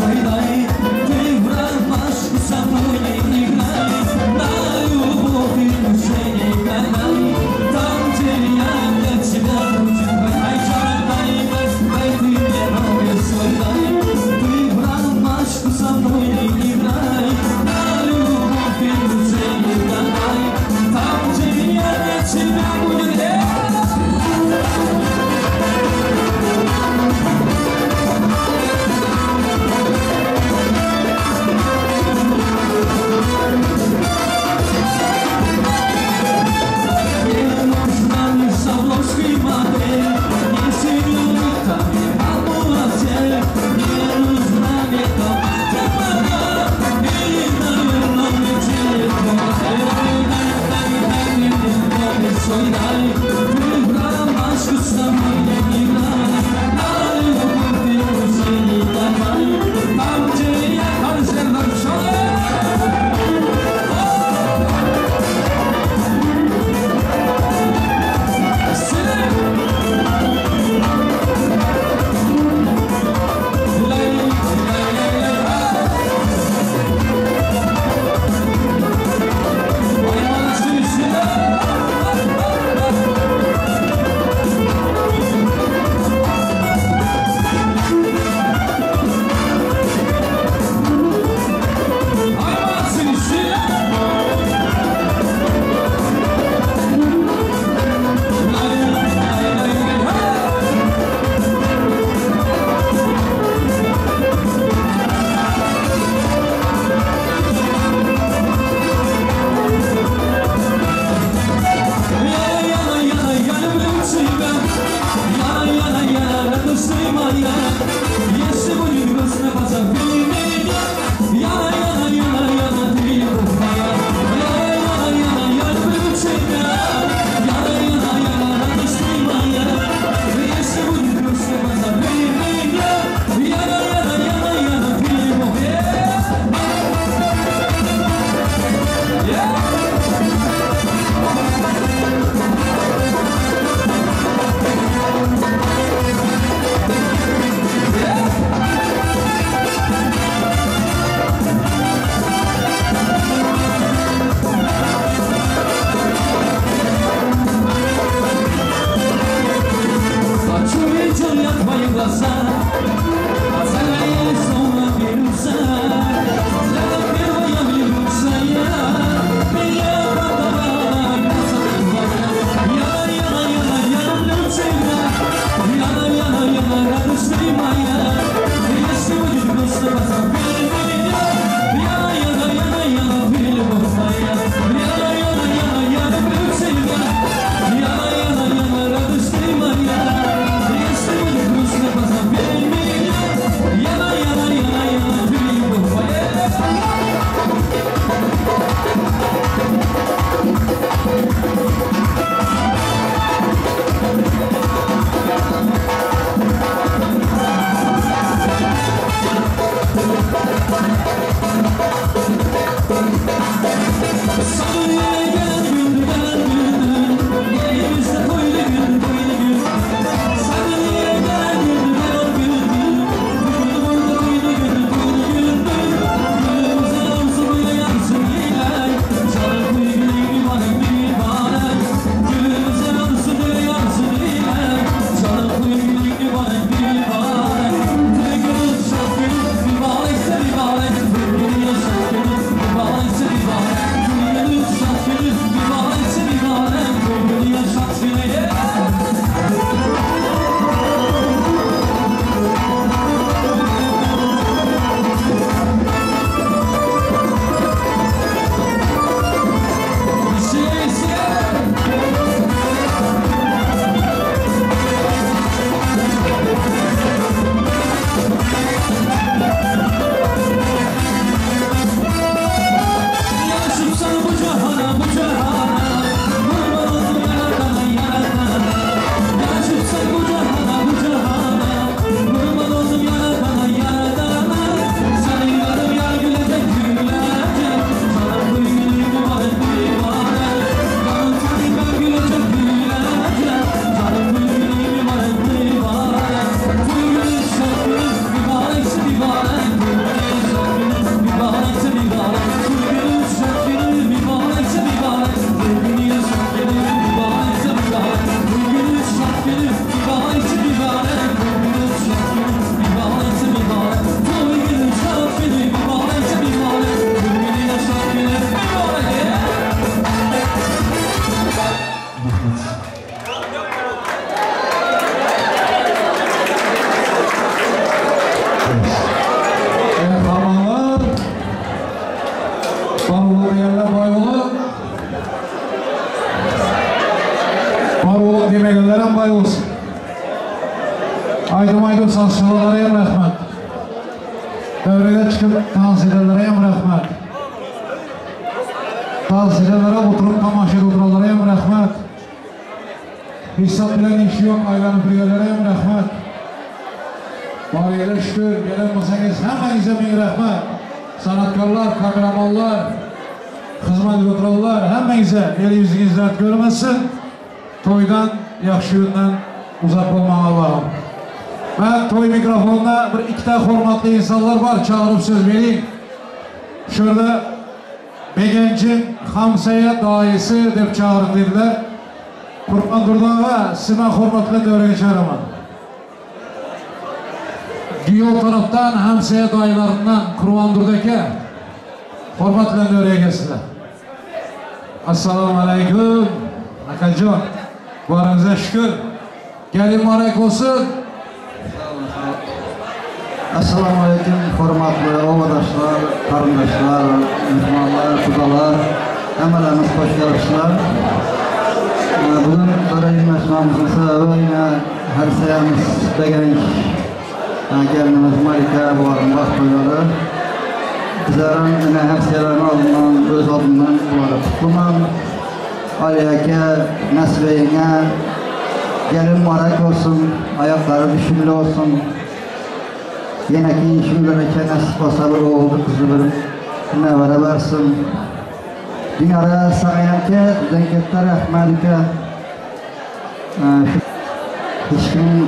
свой дай, ты в ромашку со мной не играй, на любовь и душе не гадай, там, где я для тебя будет ай, дай, дай, ты мне номер свой дай, ты в ромашку со мной не играй, на любовь и душе не гадай, там, где я для тебя будет. Не нужна ни Савловский модель, ни сеньорита, ни мадмуазель. Не нужна ни тома, ни на верном телефон. Эй, дай, дай, дай мне номер свой дай, ты в ромашку со мной не играй, на любовь и душе не давай, там, где я консерватория. Я, я, я люблю тебя, я, я, я, радость ты моя. Если будет грустно, позови меня. Я, я, я, я, ты любовь моя. Я, я, я, я люблю тебя, я, я, я, радость ты моя. Если будет грустно, позови меня. Я, я, я, я, ты любовь. Yeah. Ночью видел я твои глаза, а загорелись словно бирюза. Взглядом первая влюбился я, меня продавала красота твоя. Я, я, я, я люблю тебя, я, я, я, радость ты моя. Если будет грустно, позови меня. Я, я, я, я, ты любовь моя. Я, я, я, я люблю тебя, я, я, я, радость ты моя. Если будет грустно, позови меня. Aýdym aýdyp sazçylara hem rahmet. Döwrege çykyp tans edenlere hem rahmet. Tans edenlere oturyp tamaşa edip oturanlara hem rahmet. Hiç zat bilen işi ýok aýlanyp ýörenlere hem rahmet. Baryňyza şükür, gelen bolsaňyz hemmäňize miň rahmet. Sanatkarlar, kameramanlar, hyzmat edip oturanlar hemmäňize el ýüzüňiz dert görmesin. Toýdan, ýagşy günden uzak bolmaň Allahym. Men toý mikrofonyna bir ikitä hormatly insanlar bar çagyryp söz berýin. Şu ýerde Begenjiň hamsaýa daýysy dep çagyryň diýdiler. Kurban Durdy aga sizi men hormat bilen döwrege çagyraman. Giýew tarapdan hamsaýa daýylaryndan Kurban Durdy eke hormat bilen döwrege gelsinler. Assalamu aleýkum akajon baryňyza şükür gelin mubarek bolsun. Assalamu aleýkum hormatly obadaşlar, garyndaşlar, myhmanlar, gudalar, hemmeleriňiz hoş gelipsiňiz. Bu gün bir ýygnanyşmamyzyň sebäbi ine hemsaýamyz Begenç Gelnimiz Malika bularyň bagt toýlary. Bizlerem ine hemsaýalaryň adyndan, öz adymdan bulary gutlaman. Ali eke, Nesibe ýeňňe gelin mübarek bolsun, aýaklary düşümli bolsun. Ýeneki şundan eke nesip bolsa bir oguldy gyzly bir nebere bersin. Dinara saňa ýeňke, bizden ketde rahmet eke. Hiç kimiň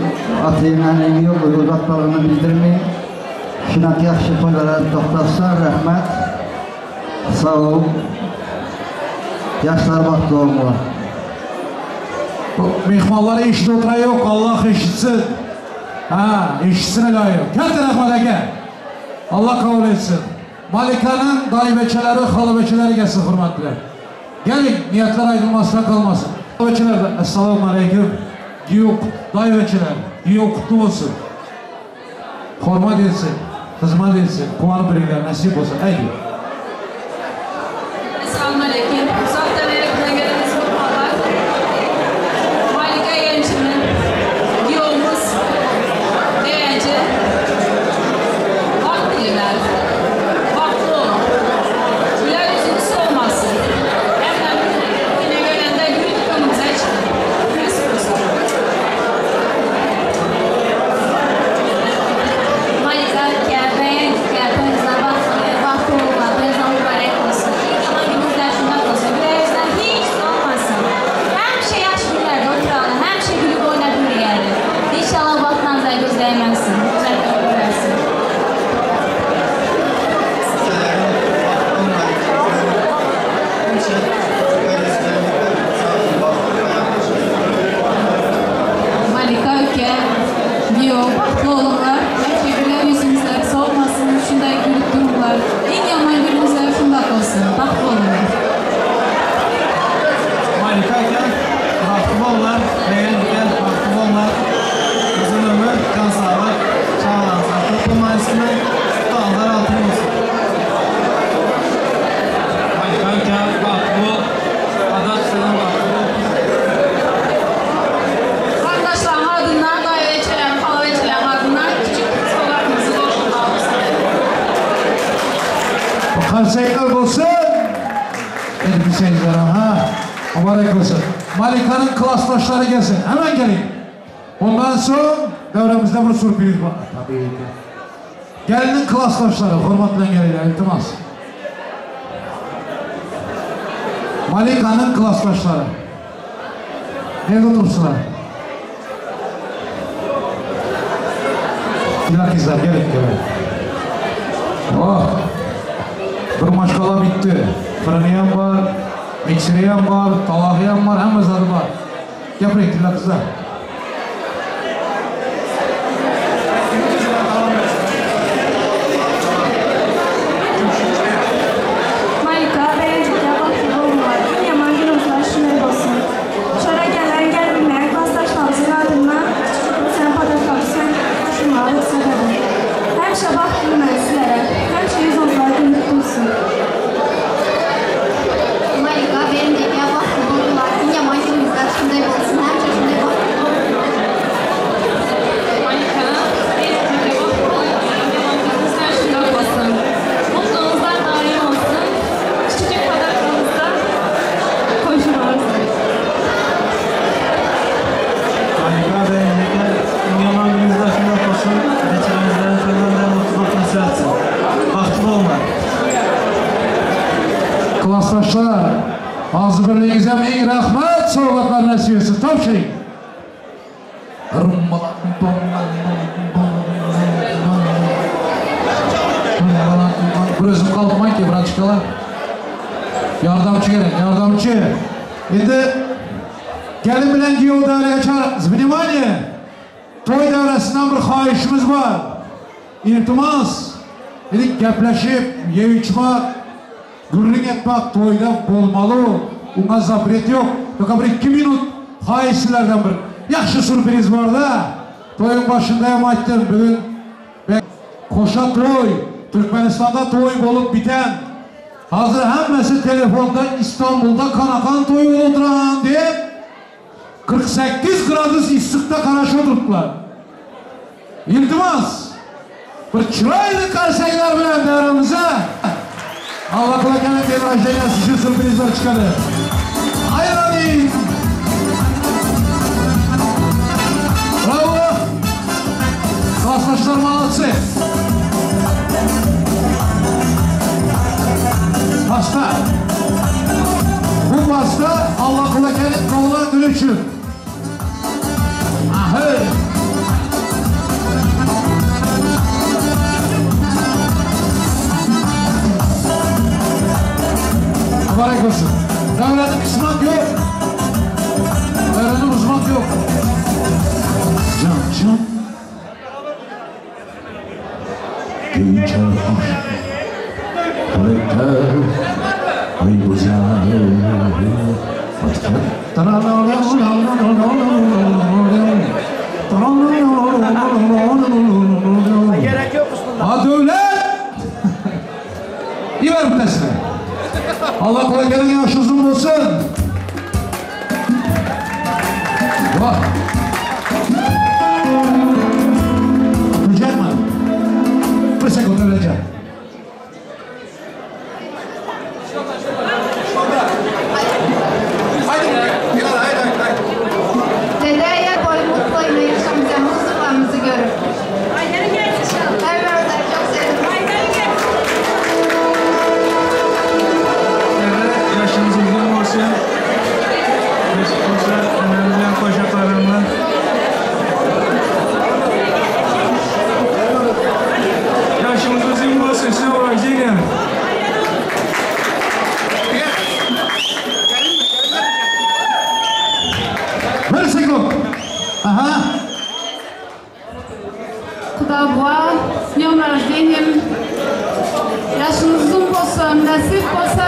atyň äneýi ýok, özi uzakdalygyny bildirmeýin. Şunak ýagşy toýlara togtapsa rahmet. Sag bol. Ýaşlar bagtly bolmaly. Bu myhmanlar eşidip oturan ýok, Allah eşitsin. Ha, eşitsin ilaýym. Käte rahmet eke. Allah kabul etsin. Malikanyň daýybeçeleri, halabeçeleri gelsin hormat bilen. Geliň, niýetler aýdylmasdan galmasyn. Daýybeçeler, Essalamu aleýkum. Giýew daýybeçeler, giýew kutly bolsun. Hormat etsin, hyzmat etsin, guwanyp biriňler nesip bolsun. Aýdy. Essalamu aleýkum. Uzakdan beri bize gelen myhmanlar. Malika gelnişimiz, giýewimiz Begenje bagt dileýär. Bagtly boluň. Güler ýüzüňiz solmasyn. Hemmämiz ine gelende gülüp öňümize çykyň. Nesip bolsa. Malika aka, Begenç aka, toýuňyzda bagtly, bagtly bolmaly, toýuňyzda mübarek bolsun. Iň ýaman günüňizler şundak bolsun. Güler ýüzler hiç solmasyn. Hemişe ýagşy günlerde oturaly, hemişe gülüp oýnap ýöräýeli. Inşallah bagt nazaý göz degmesin. Uzak ömür bersin. Malika aka, giýew bagtly boluňlar. Hemişe güler ýüzüňizler solmasyn, şunday gülüp duruňlar. Iň ýaman günüňizler şundak bolsun. Bagtly boluňlar. Malika aka, bagtly bollar, Begenç aka, bagtly bollar. Uzyn ömür, jan saglyk, çagalaryňyzdan köp bolmagy üstüne, tutaňyzlar altyn bolsun. Malika aka, bagtly bol. Adaş senem bagtly bol. Garyndaşlaryň adyndan, daýybeçeleriň, halabeçeleriň adyndan kiçijik sowgatymyzy gowşurmagy rugsat ediň. Karsaklar bolsun. Edip seyirciler ha. Mübarek olsun. Malika'nın klasdaşları gelsin. Hemen gelin. Ondan sonra devremizde bir sürpriz var. Tabii ki. Gelinin klasdaşları hormatla gelin. İltimas. Malika'nın klasdaşları. Nerede otursunlar? Güzel kızlar gelin gelin. Oh. Bir maşgala bitdi. Fırını ham bar, mikseri ham bar, talagy ham bar, hamma zady bar. Gapiring tilla qizlar. Malika, Begenç aka, bagtly bolmaly. Iň ýaman günüňizler şunday bolsun. Şora gelen gelmeýän klasdaşlarymyzyň adyndan kiçijik bir sen podarkamyzy sen goşulmaga rugsat ediň. Hemişe bagt dilemen sizlere. Hemişe ýüzüňizler gülüp dursun. Malika, Begenç aka, bagtly bolmaly. Iň ýaman günüňizler şunday bolsun. Hemişe şunday bagtly. nasip etsin. Tabşyryň. Bir özüm galypman ki, braçkalar. Ýardamçy gerek, ýardamçy. Indi gelin bilen giýew dairege çagyrypmyz. Wнимание! Toý dairesinden bir haýyşymyz bar. Iltimas, indi gepleşip, ýep-içmek, gürrüň etmek toýda bolmaly, oňa zapret ýok. Toka bir iki minut haýyş sizlerden bir ýagşy surpriz barda. Toýuň başynda hem aýtdym, bu gün goşa toý, Türkmenistanda toý bolup biten. Hazir hemmesi telefonda Istanbulda kanakan toý bolup oturan diýip, 48 gradus yssykda garaşyp oturypdylar. Iltimas, bir çyraýly karsaklar bilen daramyza Alla kulakana день рождения şu sürprizler çykady. Aýralyň! Bravo! Klasdaşlar молодцы! Pasta. Bu pasta Allah kulakanın doğulan günü üçün. Ahey! Mübarek olsun. Devletin kısmet yok. Devletin uzmak yok. Can can. Gece Ay güzel. Gerek yok bunda. Ha döwlet! Iber bitesini. Allah kulakların yaşı uzun olsun. Bak. Öpecek mi? Bir sekund öleceğim. Dede yer boyu mutlu yaşamıza, huzurlarımızı görür. Evet, çok sevdim. Dede yaşınız uzun olsun. Biz koşa, önemli koşa tarımlı. Yaşımız uzun olsun, size uğraşacağım. Bir sekund. Aha. Kuda buğa, с днем рождением. Yaşınız uzun olsun, nasip olsa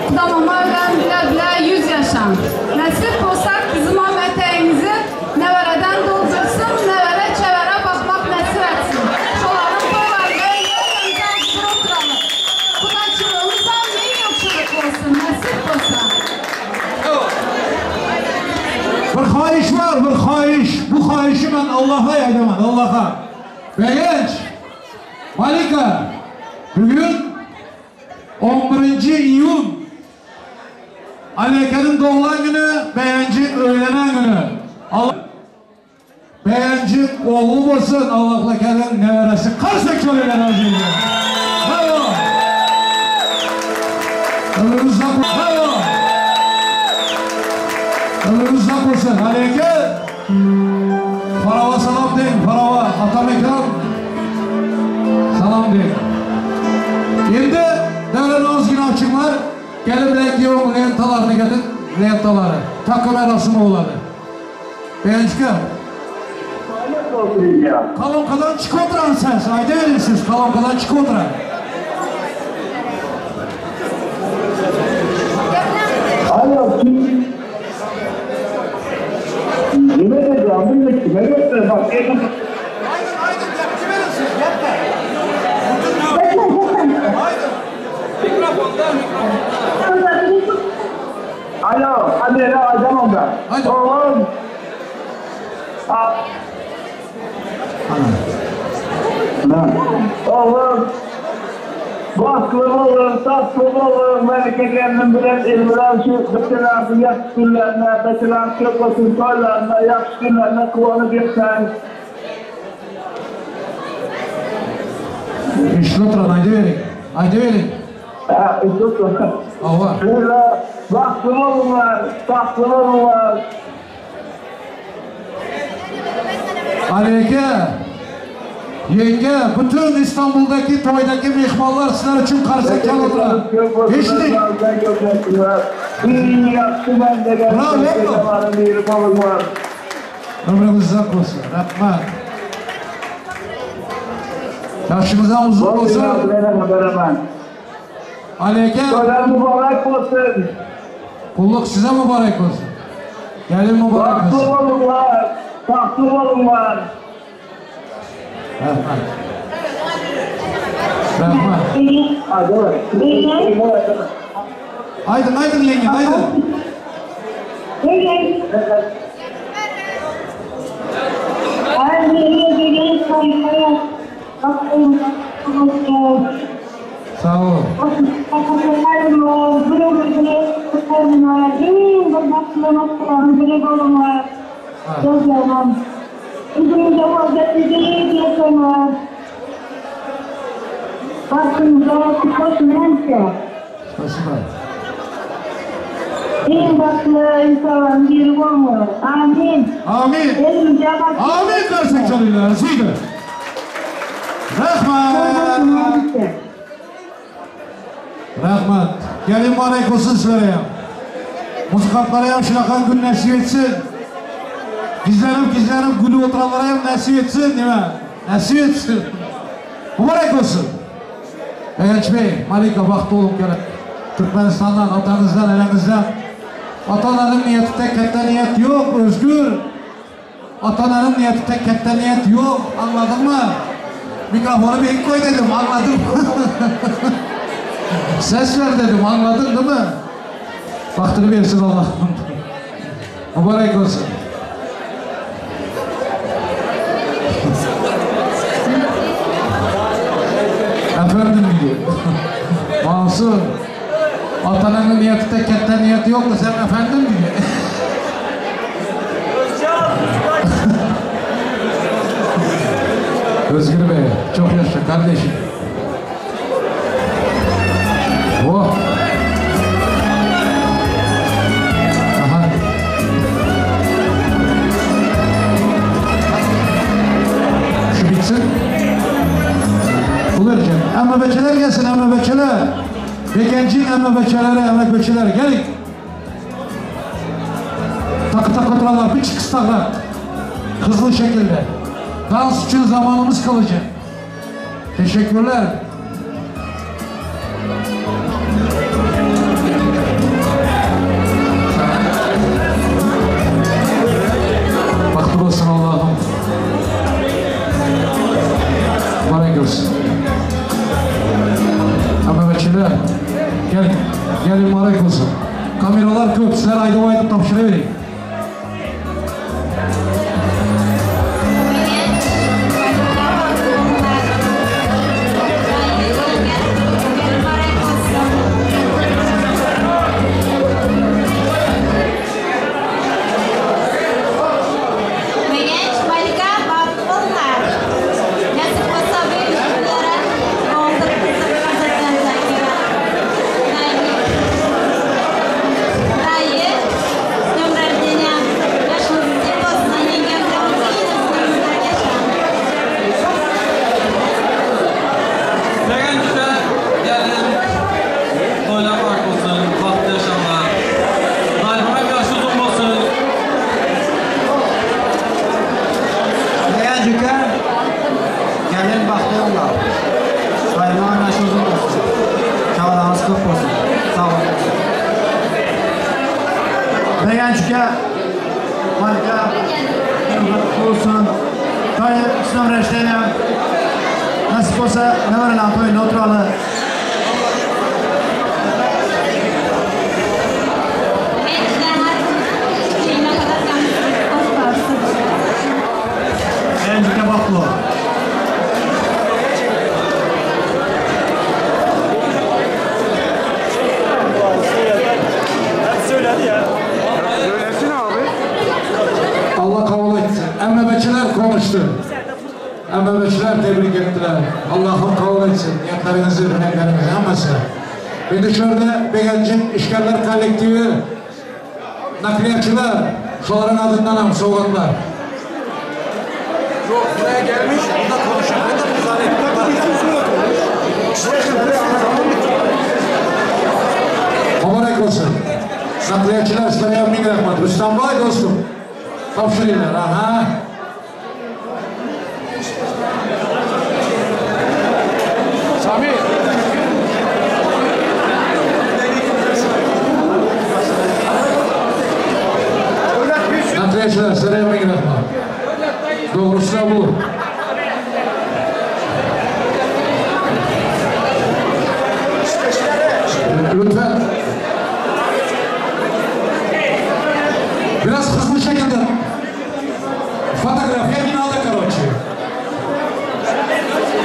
Kuda mama bilen bile bile 100 yaşam. Nasip olsa kızıma eteğinizi nevereden doldursun, nevere çevere bakmak nasip etsin. Şoların toylarında yanımıza huzur oturalım. Kudaçılığımıza min yokçuluk olsun, nasip olsa. Bir xahiş var, bir xahiş. Bu xahişi ben Allah'a aydaman, Allah'a. Begenç, Malika, bugün 11. iyun. Ali doğulan günü, Beğencin öğlenen günü. Allah Beğencin oğlu olsun, Allah'la kendin neveresi. Karsak şöyle razı Bravo. Ömrünüz uzak Bravo. Ömrünüz uzak olsun. Ali Eke. Farava salam deyin. Farava. Atam ekran. Salam deyin. Endi davran ozgina ochinglar. Kelin bilan kuyovning lentalarini getir. Lentalari. Takı marosimi bo'ladi. Beyanchika. Kolonkadan chiqib o'tiramiz siz. Aytavering siz. Kolonkadan chiqib o'tiradi. Alo kim? Nime dedi? Bilmek kime göster bak. Aydın aydın gapchi verin siz. Gapda. Aydın. Alo, hadi hele alacağım ben. Haydi. Oğlum. Oğlum. Baskılı olun, tatlı olun, memleketlerinin bilen elbilen şu bütün yaş günlerine, bütün köklasın toylarına, yaş günlerine kullanıp yetsen. Eshitib o'tiradi. Aytavering. Aytavering. Ha, işte. Ava. Şöyle baskılı olunlar, tatlı olunlar. Ali aka, yenge, bütün İstanbul'daki toydaki mehmonlar sizler için qarsak çaladilar. Eshiting. Iň ýagşy bendegär Bravo. biri boluňlar. Ömrüňiz uzak bolsun. Rahmat. Ýaşyňyz hem uzun bolsun. Ali aka, Toýlar mübarek bolsun. kulluk size mübarek bolsun. Gelin mübarek Bagtly bolsun. boluňlar. Bagtly boluňlar. Rahmat. Rahmat. Aýdyň, aýdyň ýeňňe, aýdyň. Sag bol. Спасибо. Iň bagtly insanlaryň biri bolmaly. Amin. Amin. Elimize bak. Amin qarsak çalıyorlar. Ziydi. Rahmat. Rahmat. Gelin mübarek olsun sizlere ham. Muzikantlara ham shunaqa kun nasib etsin. Gizlenip gizlenip gülüp oturanlara ham nasip etsin, değil mi? Nasip etsin. Mübarek olsun. Begenç Bey, Malika baxtli bo'ling kerak. Türkmenistandan, otangizdan, enangizdan. Ota-onaning niyatida katta niyat yo'q, Özgür. Ota-onaning niyatida katta niyat yo'q, anladın mı? Mikrofonu ben koy dedim, anladın mı? Ses ver dedim, anladın değil mi? Bahtını versin Allah'ım. Mübarek olsun. Efendim diyor. Mansur, atananın niyetinde katta niyeti yok mu sen efendim diyor. Özgür Bey, çok yaşa kardeşim. Oh. Aha. Şu bitsin. Bulurken. Amma beçeler gelsin, amma beçeler. Begencin amma beçeleri, amma beçeler. Gelin. Takı takı oturanlar bir çıkıştaklar. Hızlı şekilde. Dans için zamanımız kalacak. Teşekkürler. Bahtlı olsun Allah'ım. Mübarek olsun. Ama beçeler, gel, gelin mübarek olsun. Kameralar köp, sizler aýdyp aýdyp tapşyraberin. Begenç, Malika, bagtly boluňlar. Nesip bolsa bir günlere doldurup kızım Dayı, с днем рождения. Yaşınız uzun bolsun, ýeňňem de uzun ömürler yaşa. Begenç'te gelin, toýlar mübarek bolsun, bagtly ýaşaňlar. Daýymyň ýaşy uzun bolsun. Begenç uka, gelin bagtly boluňlar. Daýymyň ýaşy uzun bolsun. Çagalaryňyz köp bolsun. Sag boluň. Begenç uka, Malika, bolsun. Daýy, с днем рождения. Nasip bolsa nebereler toýunda oturaly. Begençler her şeyine kadar yalnız Begenç uka bagtly bol. Söyledi ya. Söylesin abi. Allah kabul etsin. Emmebeçiler konuştu. Emmebeçiler tebrik ettiler. Allah'ım kabul etsin. Niyetlerinizi, dileklerinizi hemmesi. Beni şöyle Begencin İşgarlar Kolektivi nakliyatçılar, şoların adından hem sowgatlar. Yok buraya gelmiş, burada konuşuyor. Ben de bunu zannettim. Mübarek olsun. Nakliyatçılar sizlere ming rahmat. Rüstem dostum. Topshiringlar, aha. Sami. Nakliyatçılar sizlere ming rahmat. Doğrusu da bu. Lütfen. Biraz hızlı şekilde. Fotoğrafya binada короче.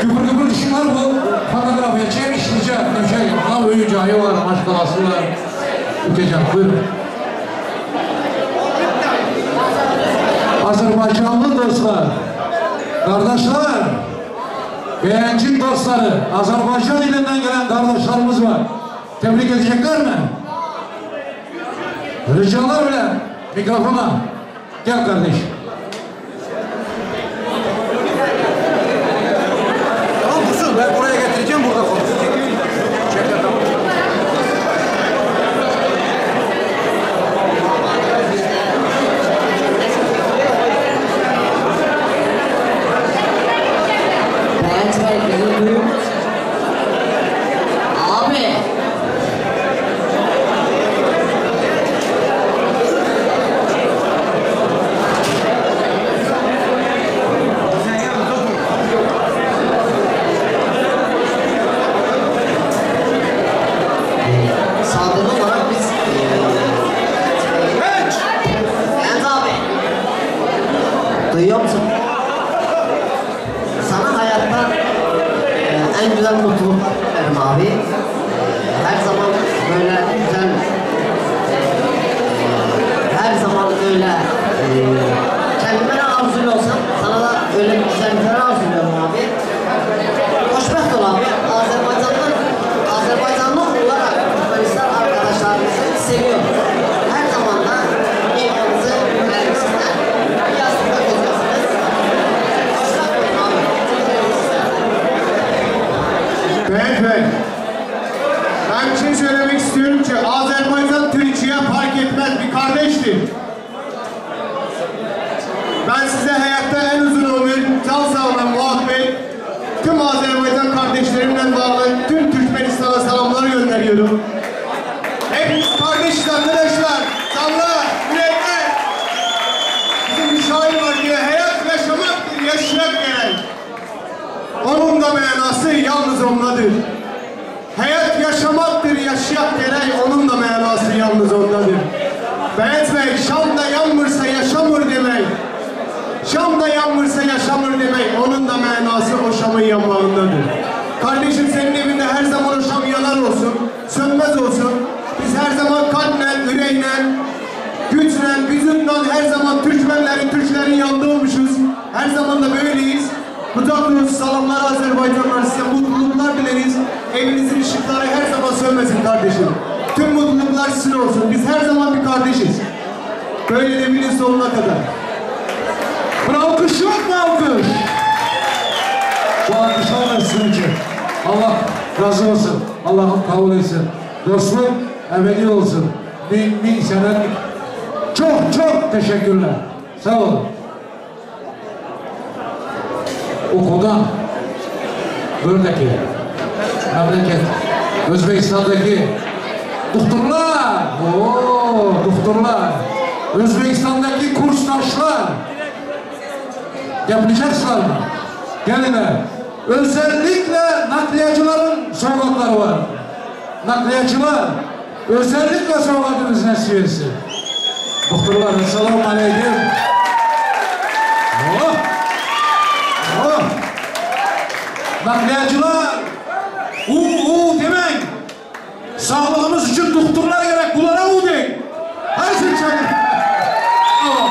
Güpür güpür düşünler bu. Fotoğrafya çek işleyecek. Ne şey, ona öýü jaýy var, maşgalası var. Ukejan, buyurun. Azerbaycanlı dostlar, kardeşler, beğencik dostları, Azerbaycan ilinden gelen kardeşlerimiz var. Tebrik edecekler mi? Ricalar bile mikrofona. Gel kardeş. Tamam dursun ben buraya getireceğim burada konuşacak. Çek tamam. Beğenç Bey bizi duyuyor musun? Abi. Sadece olarak biz Beğenç abi. Duyuyor musun? Sana hayatta e, en güzel mutluluklar dilerim abi. E, her zaman böyle güzel, e, her zaman öyle e, kendime ne arzuluyorsam sana da öyle bir güzellikler arzuluyorum abi. Hoşbəxt ol abi. Azerbaycanlı, Azerbaycanlı olarak Türkmenistan arkadaşlarımızı seviyoruz. Her zaman da imanınızı dilerim sizden. Bir yastıkta kocasınız. Hoşbəxt olun abi. Beyefendi, ben bir şey söylemek istiyorum ki Azerbaycan Türkiye fark etmez bir kardeştir. Ben size hayatta en uzun ömür, can sağlığı, muhabbet, tüm Azerbaycan kardeşlerimle bağlı tüm Türkmenistan'a selamlar gönderiyorum. Hepimiz kardeşiz arkadaşlar. Canlar, yürekler. Bizim bir şair var diye hayat yaşamaktır, yaşayak gerek. Onun da mənası yalnız ondadır. Hayat yaşamaktır, yaşayak gerek, onun da mənası yalnız ondadır. Beyaz Bey, Şam'da yanmırsa yaşamır demek. Şam'da yanmırsa yaşamır demek, onun da mənası o Şam'ın yanmağındadır. Kardeşim senin evinde her zaman o Şam yanar olsun, sönmez olsun. Biz her zaman kalple, yüreğle, güçle, vücutla her zaman Türkmenlerin, Türklerin yanında olmuşuz. Her zaman da böyleyiz. Kucak dolusu salamlar Azerbaycanlar size mutluluklar dileriz. Evinizin ışıkları her zaman sönmesin kardeşim. Tüm mutluluklar sizin olsun. Biz her zaman bir kardeşiz. Böyle de bilin sonuna kadar. Bir alkış yok mu alkış? Bu alkışlar da sizin için. Allah razı olsun. Allah'ım kabul etsin. Dostluk ebedi olsun. Bin bin senelik. Çok çok teşekkürler. Sağ olun. Okuldan buradaki memleket Özbekistan'daki doktorlar, ooo doktorlar, Özbekistan'daki kursdaşlar yapacaklar mı? Gelinler. Özellikle nakliyacıların sovgatları var. Nakliyacılar özellikle sovgatınız nasip etsin. Doktorlar, selamun aleyküm. Oh! Oh! Nakliyacılar, u u demeyin. Sağlığımız için doktorlar gerek, bunlara u deyin. Her şey çakır. Oh.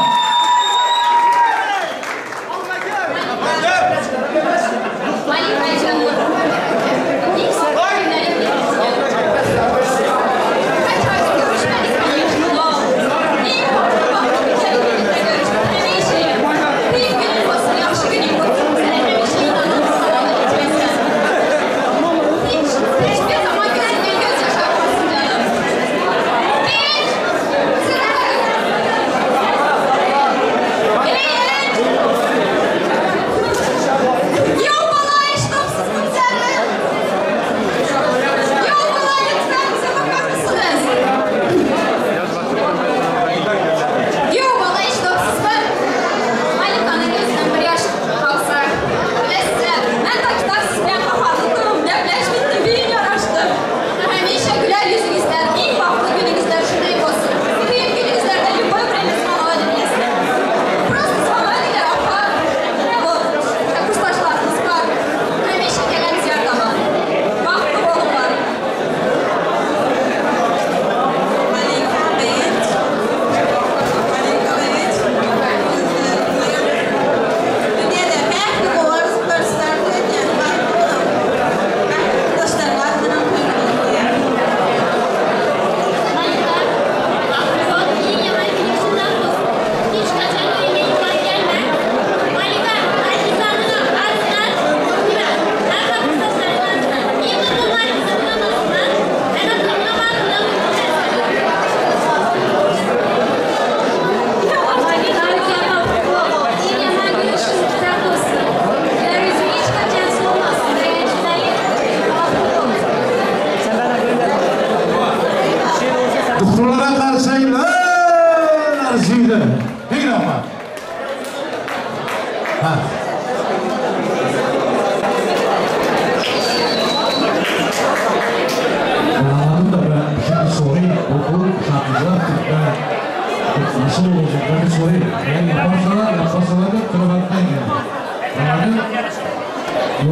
Kaç ay görüşmedik.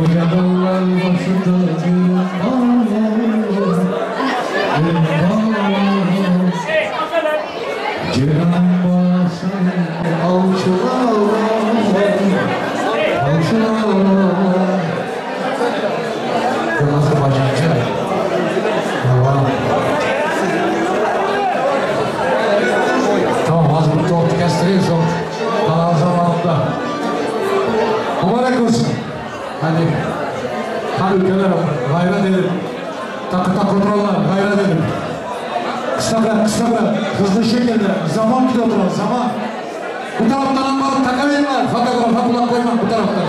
Koca dağlar başında gülüm var, gülüm var. Ceylan balası alçılar, alçılar. Azerbaycancı. Tamam. Tamam az bir tortu kestireyim son. Kalan zamanında. Mübarek olsun. Hadi. Hadi ülkeler gayret edin. Takı takı oturalım, gayret edin. Kısa bırak, kısa bırak. Hızlı şekilde. Zaman gidiyor oturalım, zaman. Bu taraftan varıp takabilirler. Fotoğrafa kulak koymam bu taraftan.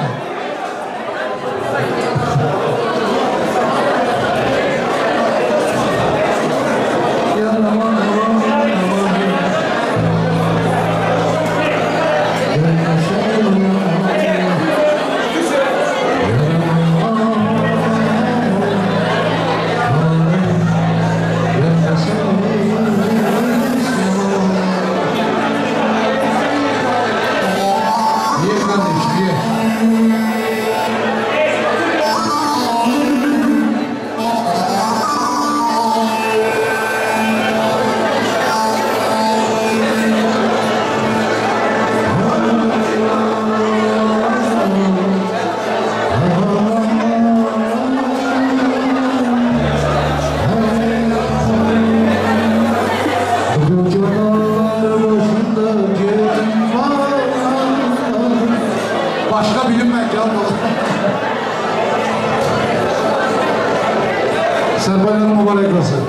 Niye kardeş, niye? Başka bilinmez ya. Serbaylarım mübarek olsun.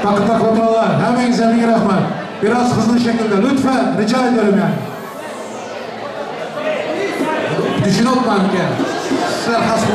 Takı tak oturalım. Hemen zemin rahmet. Biraz hızlı şekilde lütfen rica ediyorum yani. Düşün otman gel. Serhas bu.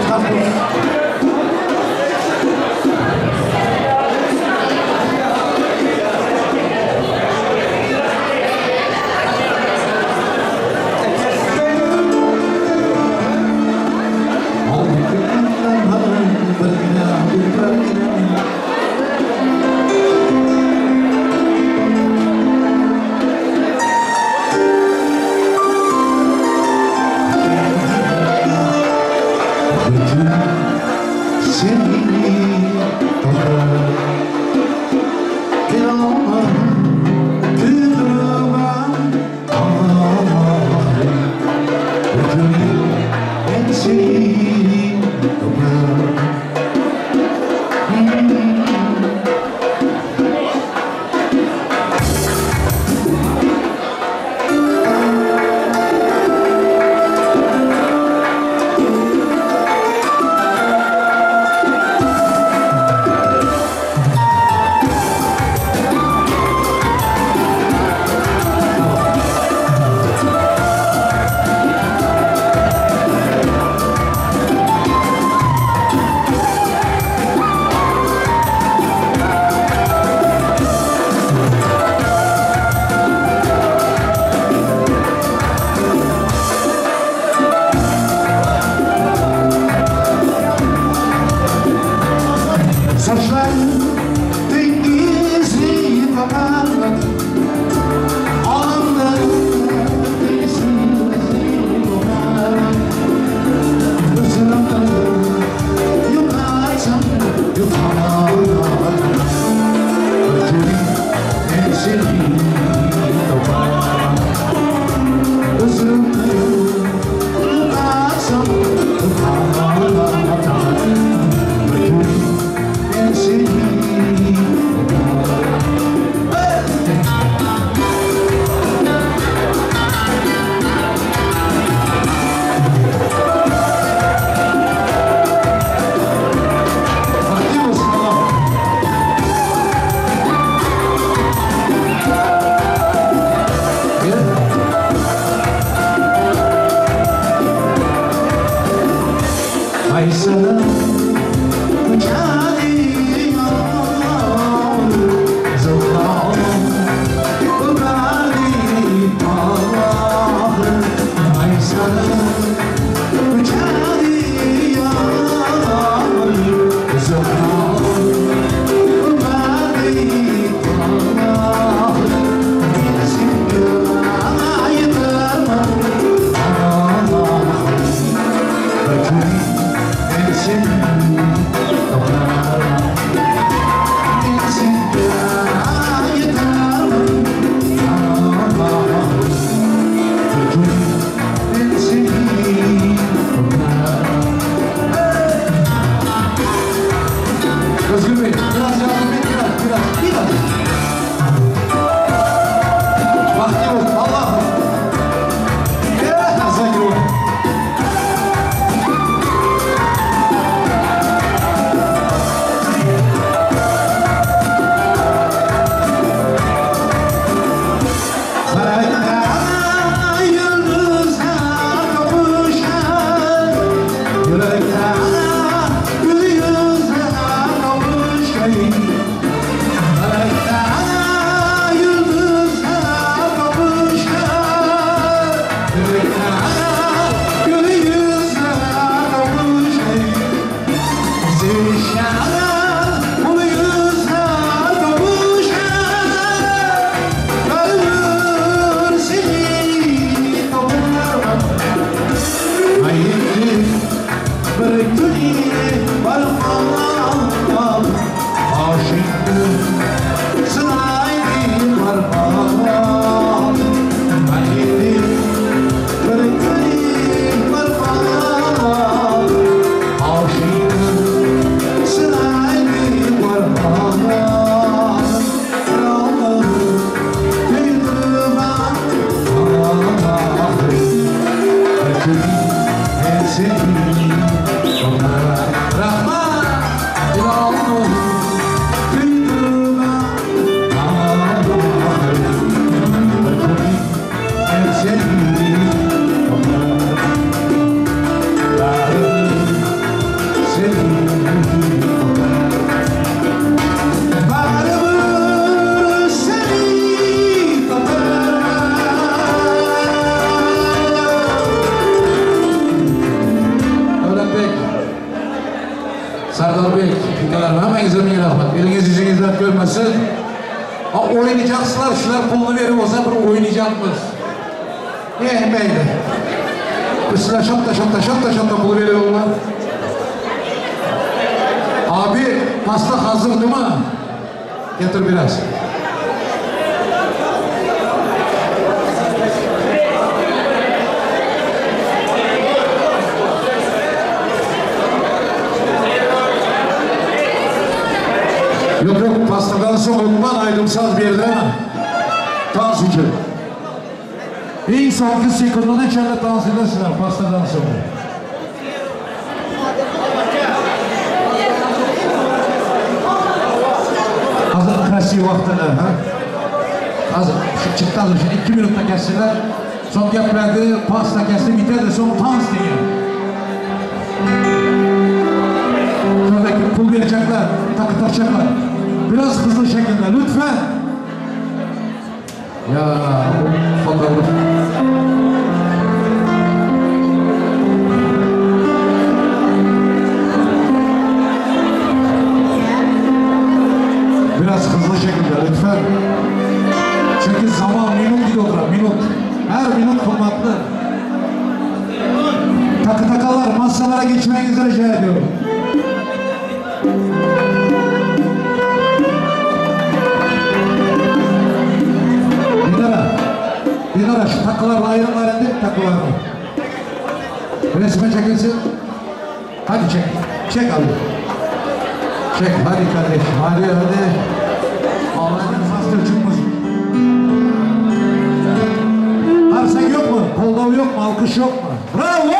Özgür Bey, biraz yardım et, biraz, biraz, biraz. Vakti yok, Allah. Ya, Zakir ol. Felekte yıldızlar kavuşan, yürekte gül yüzler kavuşan. Felekte yıldızlar kavuşan, yürekte gül yüzler kavuşan. Zişan gül yüzler kavuşan, Ölür seni toplarım. Haydi bir kuni varmam, aşıktım sınaydı varmam. Haydi bir kuni varmam, aşıktım sınaydı varmam. Kralım Barımı seni taparım. Davlat Bek, Sardor Bek, ukalar, hammangizga ming rahmat. Elingiz yuzingizdan dard ko'rmasin. Ha, o'ynajaksizlar, shular pulni berib olsa bir o'ynayjakmiz. Eh, mayli. Biz sizlar shotta shotta shotta shotta pul beraverlar. Abi, pasta hazır değil mi? Getir biraz. Yok yok, pastadan sonra unutman aydımsaz bir yerde ama. Dans için. En sonki sekundini içeride dans edersinler pastadan sonra. Hazır красивый vaqtida, ha? Hazır, şu çıktı hazır, şimdi 2 minutda kessinler. Son gaplardi, pasta kesdi, bitadi, son dans degan. Şuradaki pul verecekler, takı takacaklar. Biraz hızlı şekilde lütfen. Ya bu fotoğraf. Biraz hızlı şekilde lütfen. Çünkü zaman minut gidiyor, minut. Her minut kıymetli. Takı takalar masalara geçmenizi rica ediyorum. Dinara, Dinara şu takılarla ayrımlar indir takılarını. Resme çekilsin. Hadi çek, çek abi. Çek hadi kardeşim, hadi hadi. Allah'ın sastır çıkmasın. Arsak yok mu? Koldav yok mu? Alkış yok mu? Bravo!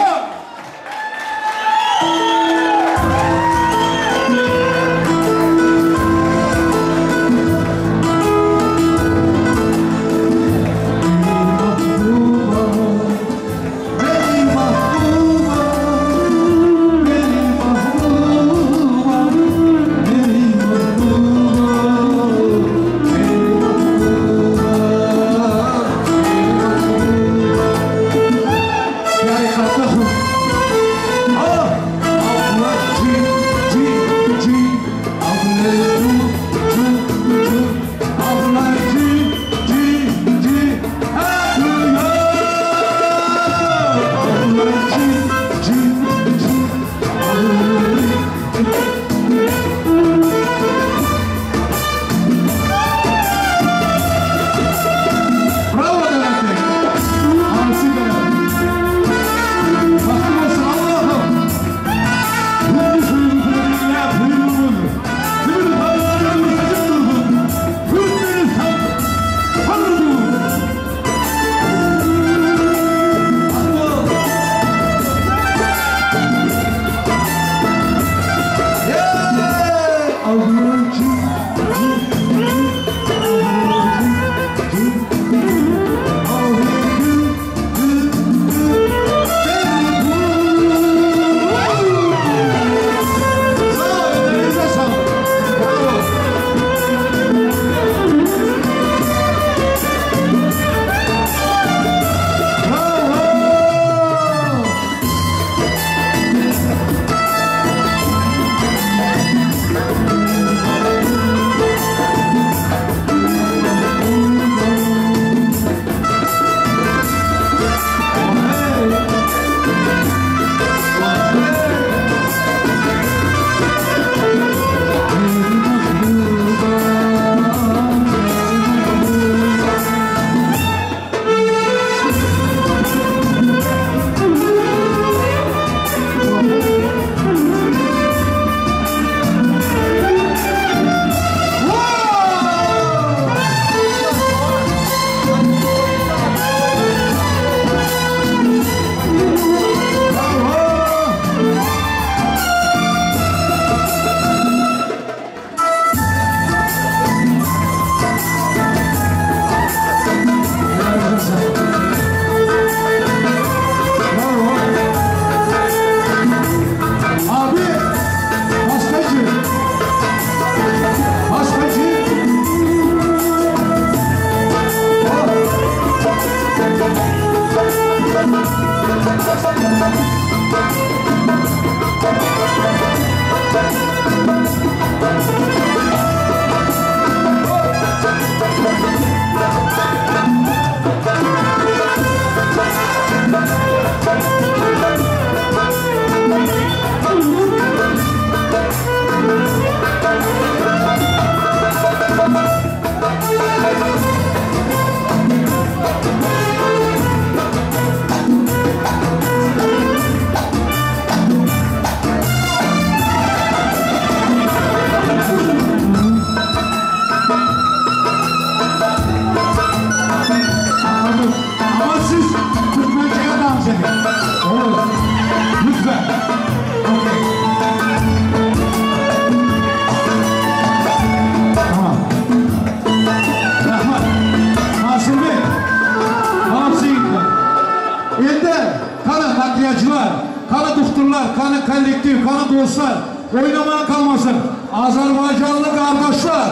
Dostlar, oynamayan kalmasın. Azerbaycanlı kardeşler,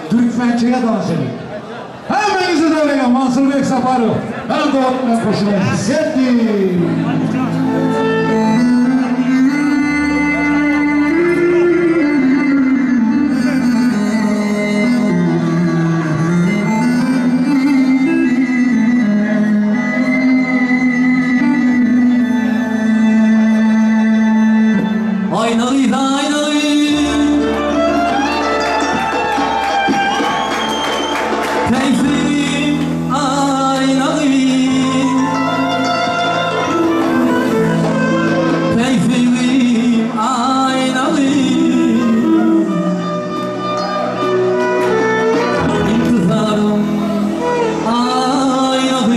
Türkmençeye dans edin. Hemmenizi de Mansur Bey Saparov. Ben de onunla koşuyorum. Hissettim. Aynalı aynalı Keyfim aynalı Keyfim aynalı İntizarım aynalı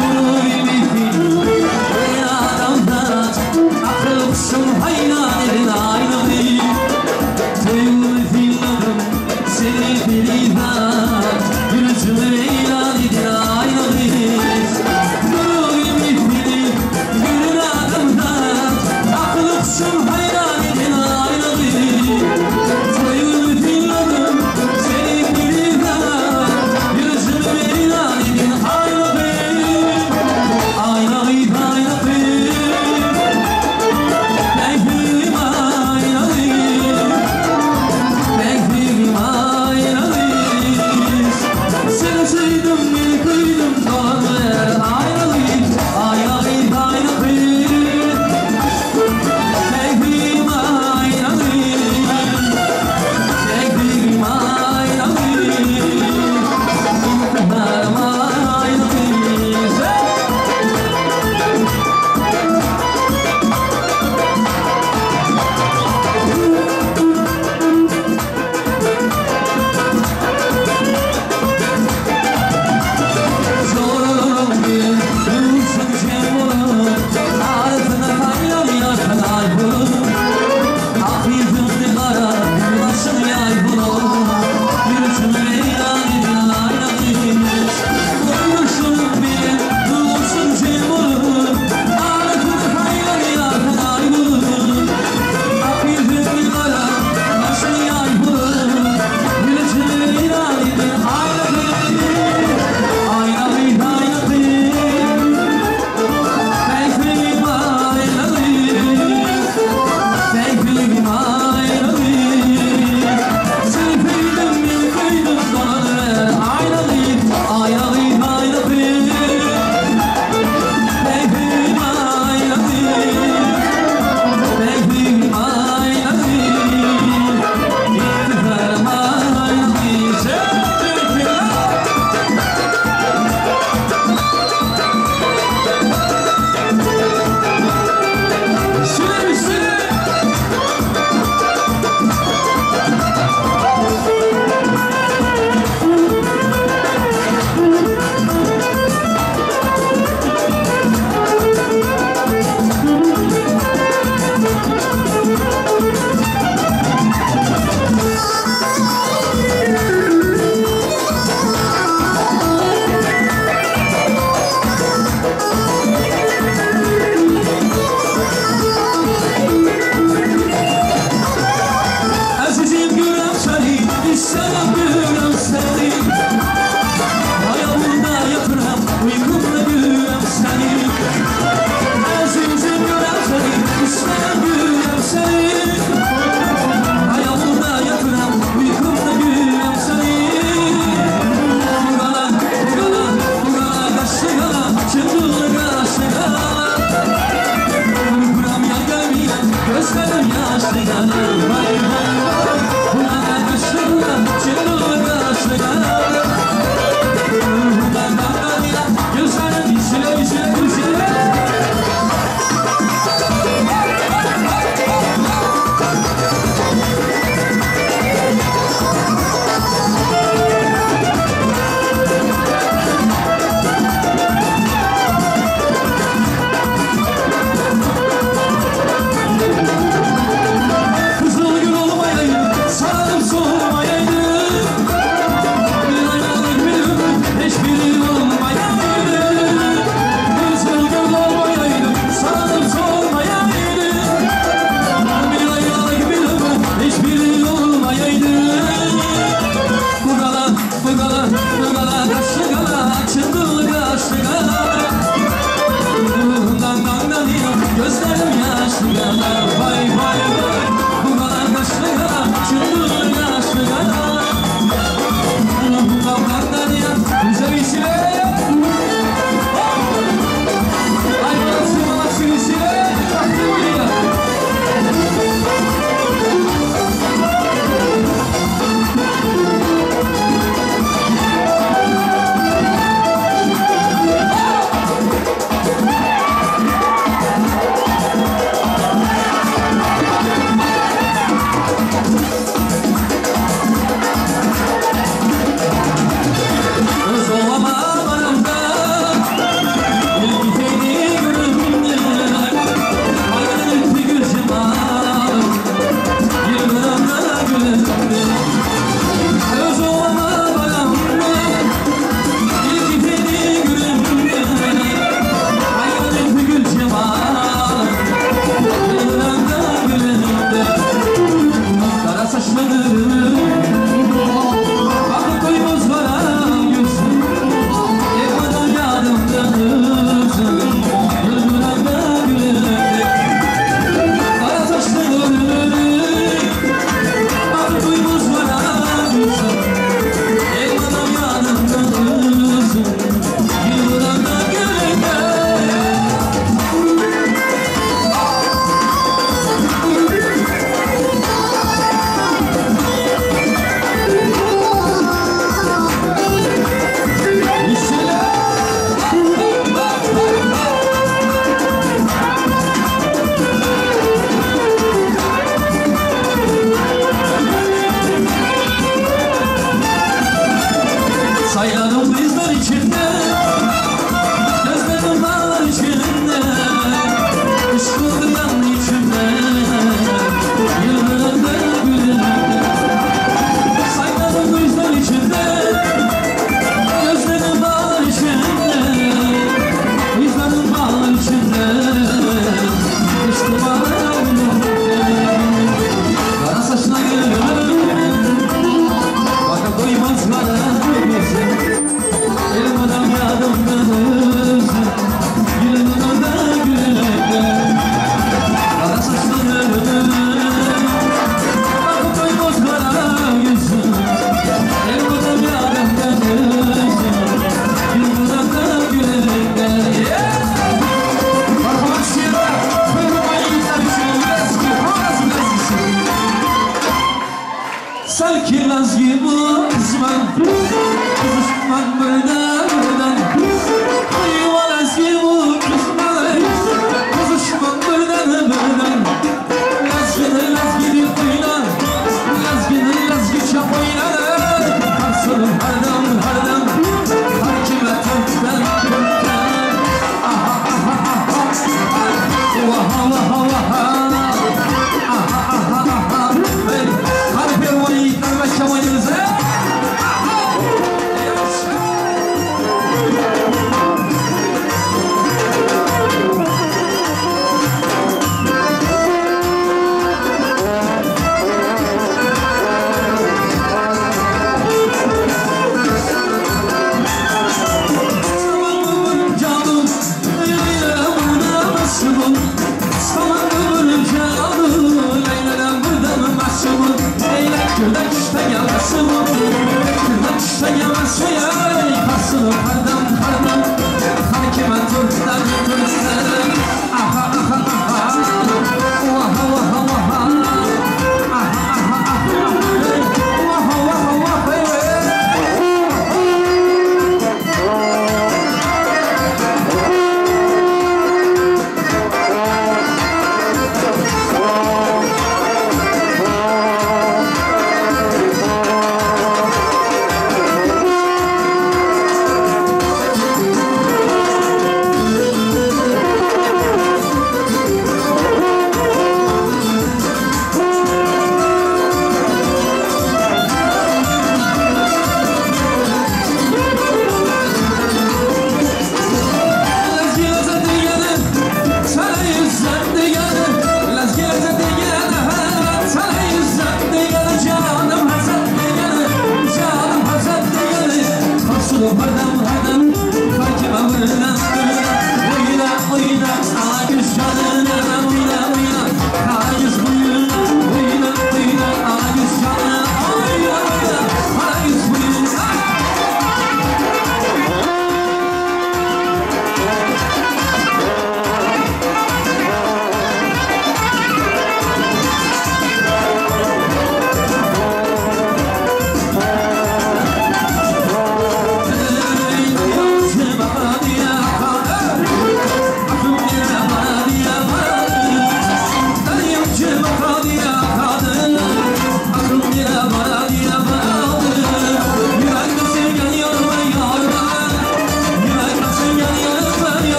Durur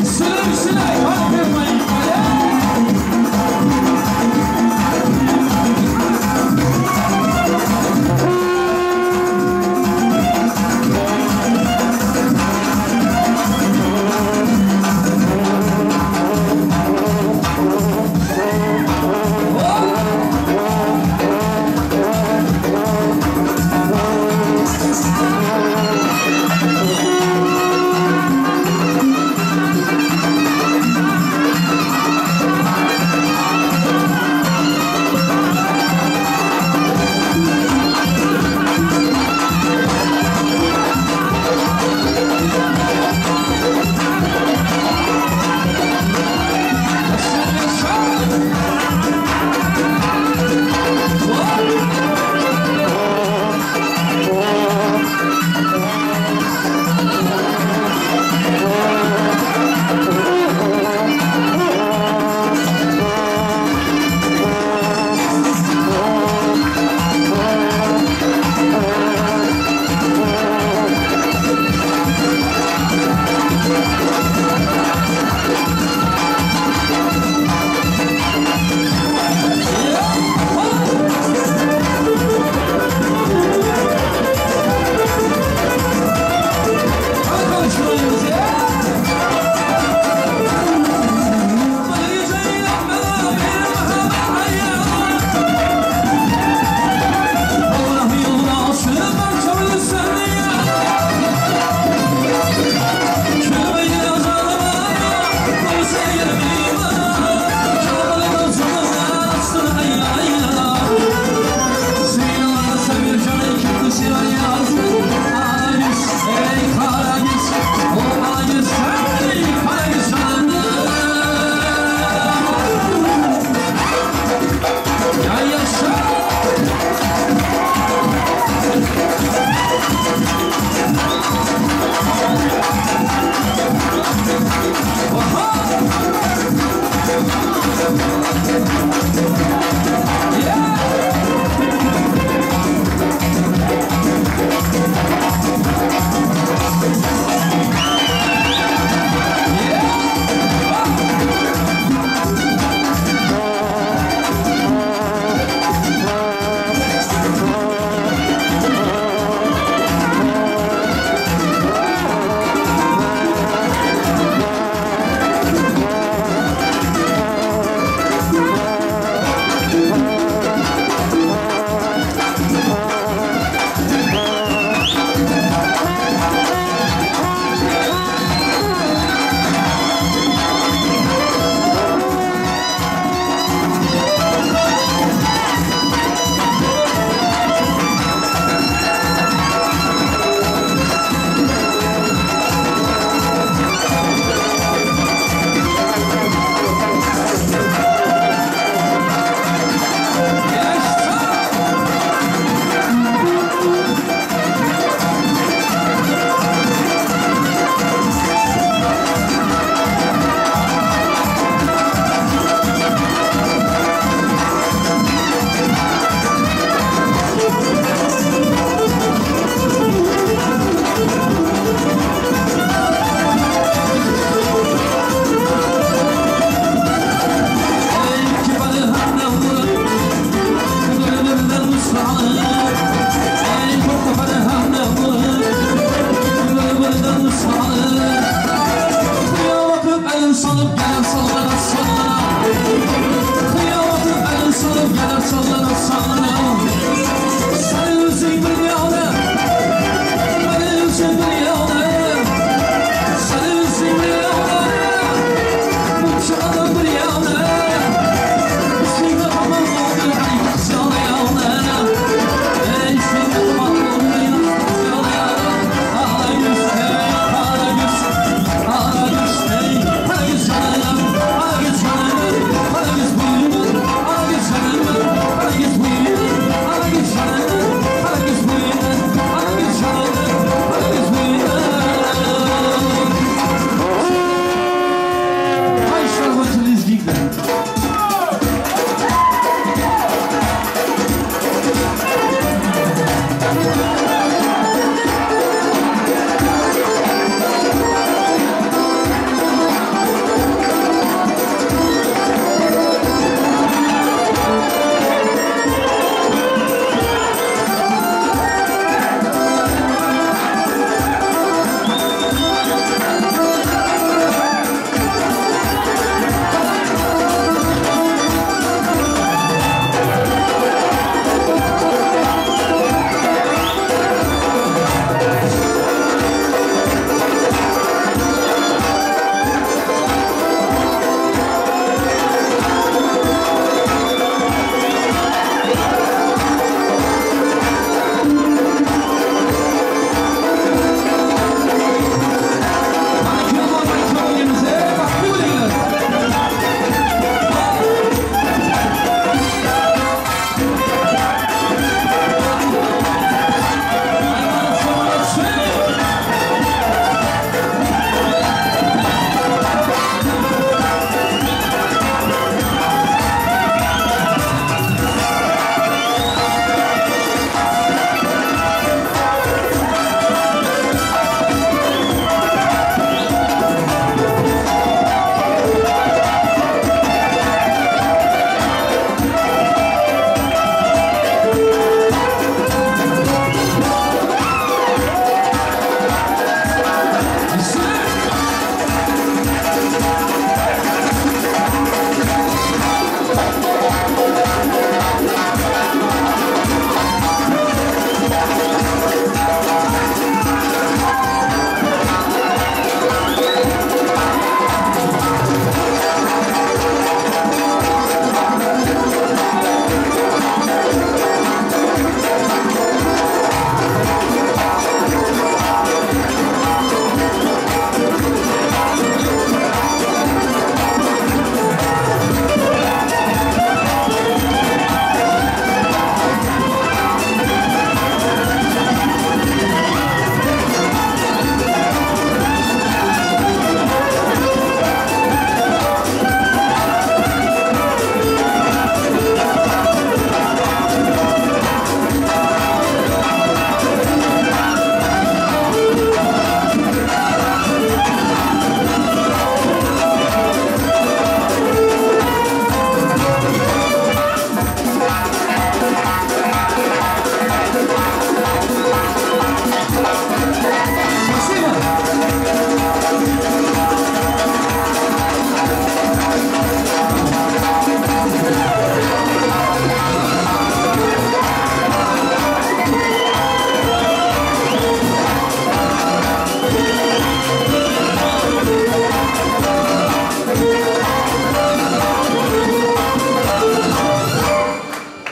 Üstüne üstüne hadi Malika.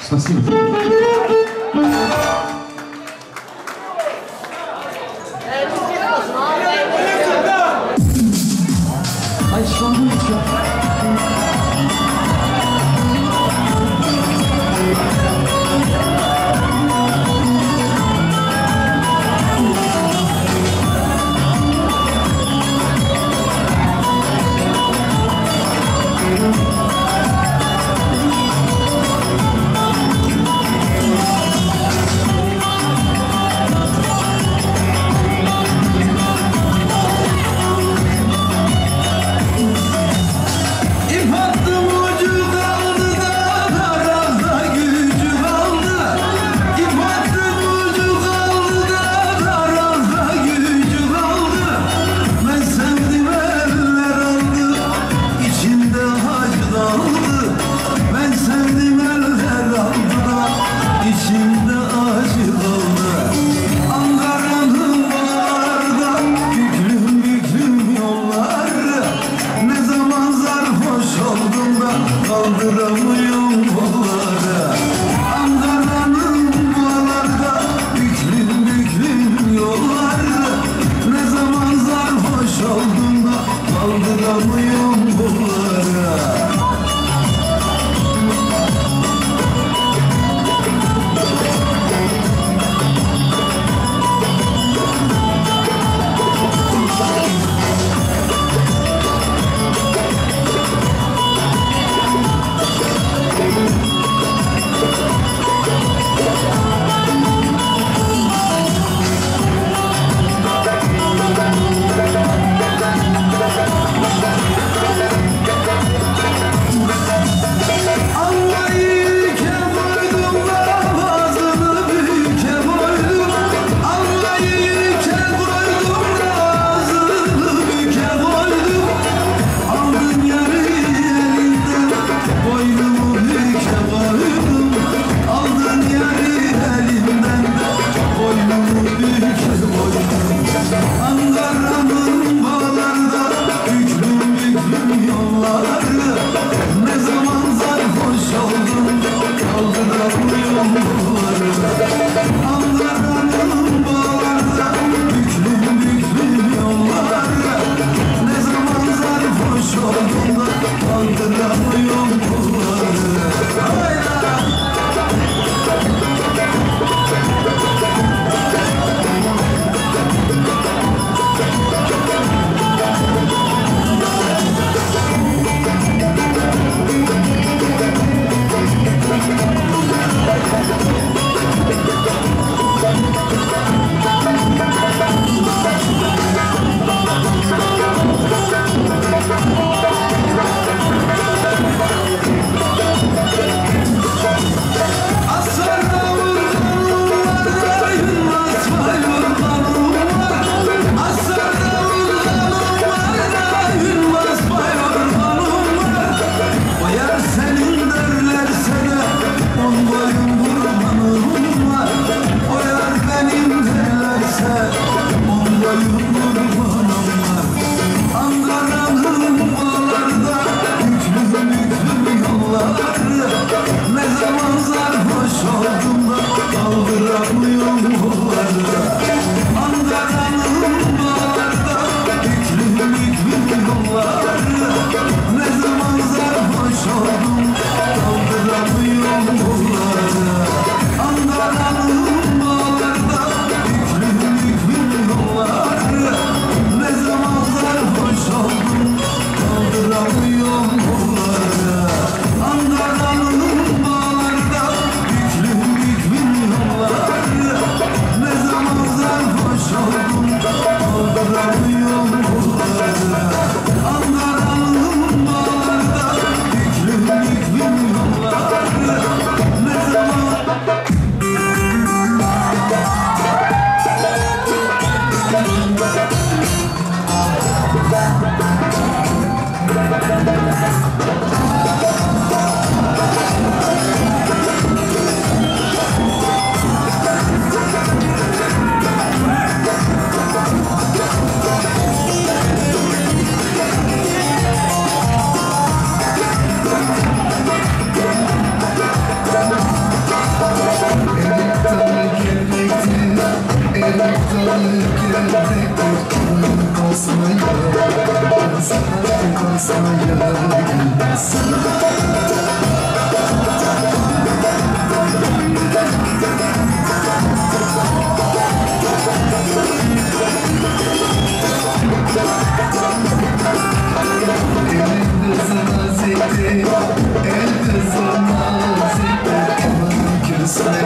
Спасибо. А что будет? İp attım ucu kaldı da tarazda gücü kaldı. İp attım ucu kaldı da tarazda gücü kaldı. Ben sevdim eller aldı, içimde acı kaldı. Ben sevdim eller aldı da içimde acı kaldı. Ankara'nın bağlarda büklüm büklüm yolları. Ne zaman sarhoş oldum da kaldıramıyorum kolları. Ankara'nın bağlarda büklüm büklüm yolları. Ne zaman sarhoş oldum da kaldıramıyorum kolları. dalı gevrektir. Aman basmaya gelmez, haydi basmaya gelmez. Elin kızı naziktir, el kızı naziktir. Aman küsmeye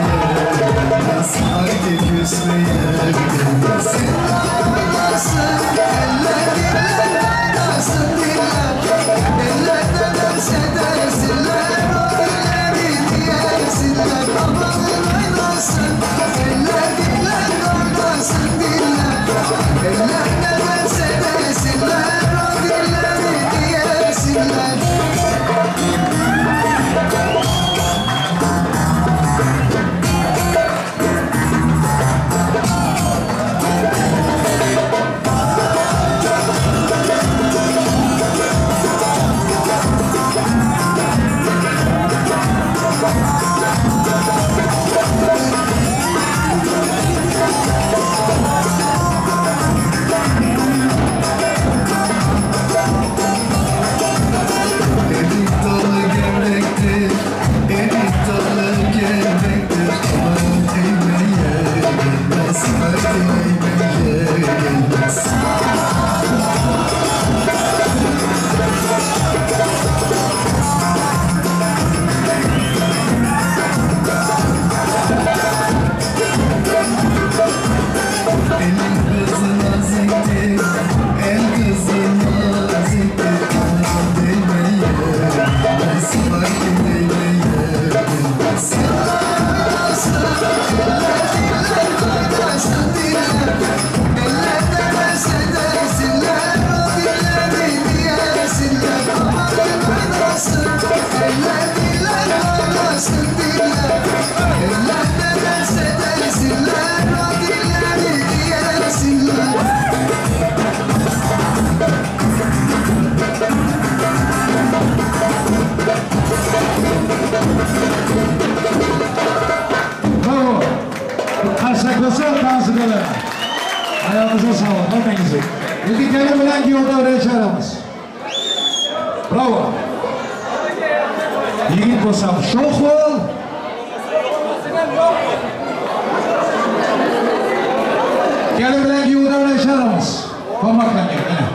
gelmez, haydi küsmeye gelmez. Oynasın, eller diller, oynasın diller. Eller ne derse desinler, o dilleri diyesinler. Amanın oynasın, eller diller, oynasın diller. Eller ne derse desinler, o dilleri diyesinler. Erik dalı gevrektir, erik dalı gevrektir. Aman eğmeye gelmez, haydi eğmeye gelmez. Elin kızı naziktir, el kızı naziktir. Aman değmeye gelmez, haydi değmeye gelmez. Eller diller, oynasın diller. Eller ne derse desinler, o dilleri diyesinler. Amanın oynasın, eller diller, oynasın diller. Eller ne derse desinler, o dilleri diyesinler. Bravo. Qarsaklasa tansidalar. Ayağınıza sağlık, hammangizni. Endi kelin bilan kuyovni oraya chiqaramiz. Bravo. Yigit bo'lsam sho'x bo'l. Kelin bilan kuyovni oraya chiqaramiz. Hurmatlangan. Mana.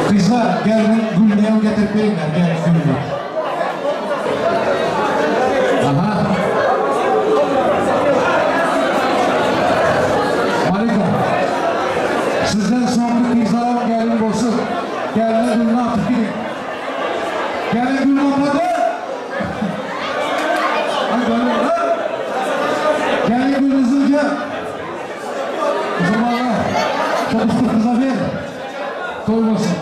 Qizlar, gelin gulni ham getirib beringlar, gelin gulni. Aha. Malika. Sizdan so'nggi qizlar ham gelin bo'lsin. Gelin gulni otib keling. Gelin gulni otadi. Ay, gelin, ha? Gelin gulni uzunca. Musulmonlar, chopishni qiza ber. To'y bo'lsin.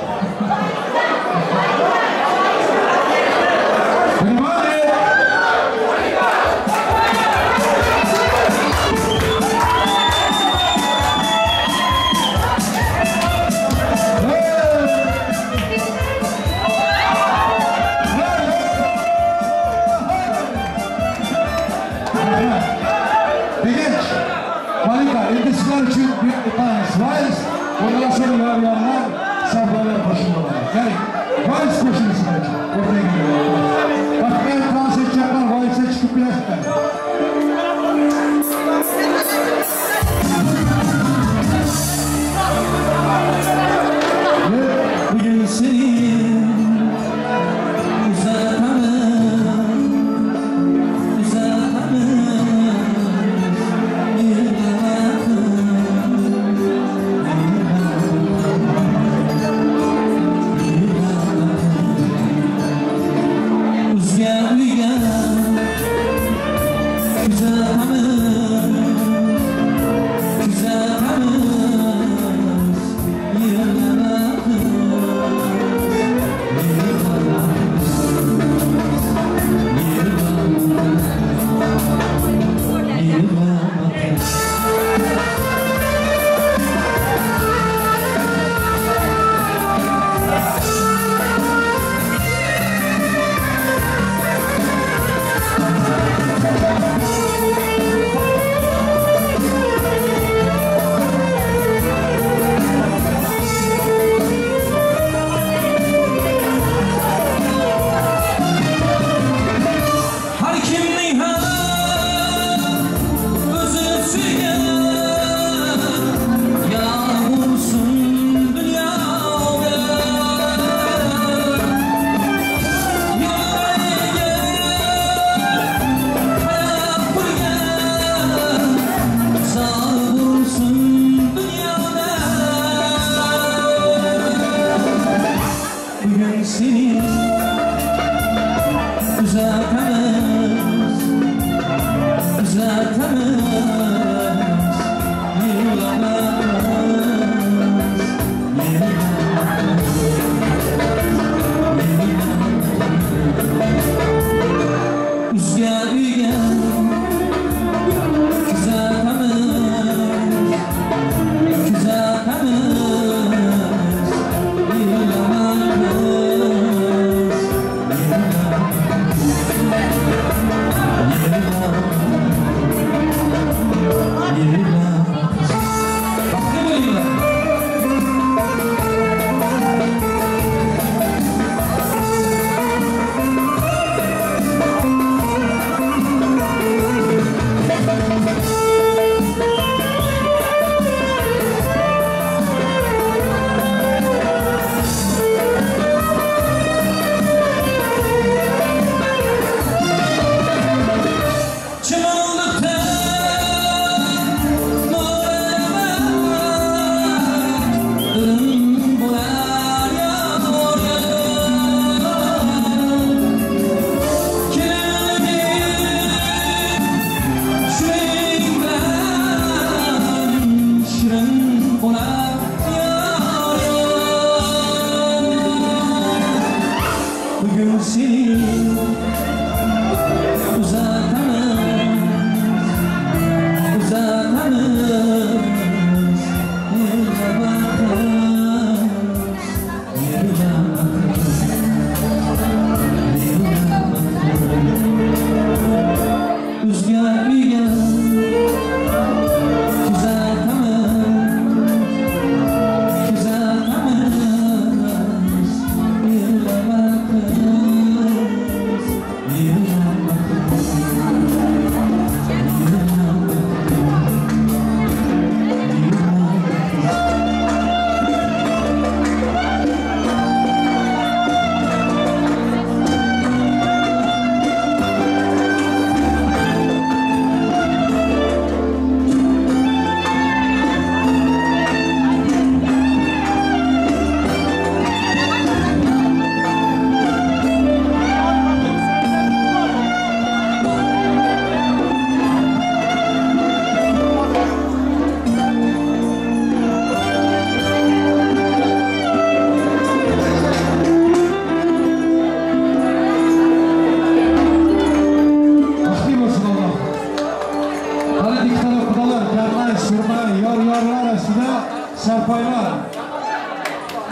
Внимание! Begench, Malika, endi sizlar uchun bir vals vals, bundan so'ng yor-yorlar, savdolar qo'shiladi. Keling, vals qo'shilsin sizlar uchun. O'rtaga keling. Boshqa dans etacaklar, valsga chiqib bilasizlar. Bugün seni uzatamam, uzatamam, bir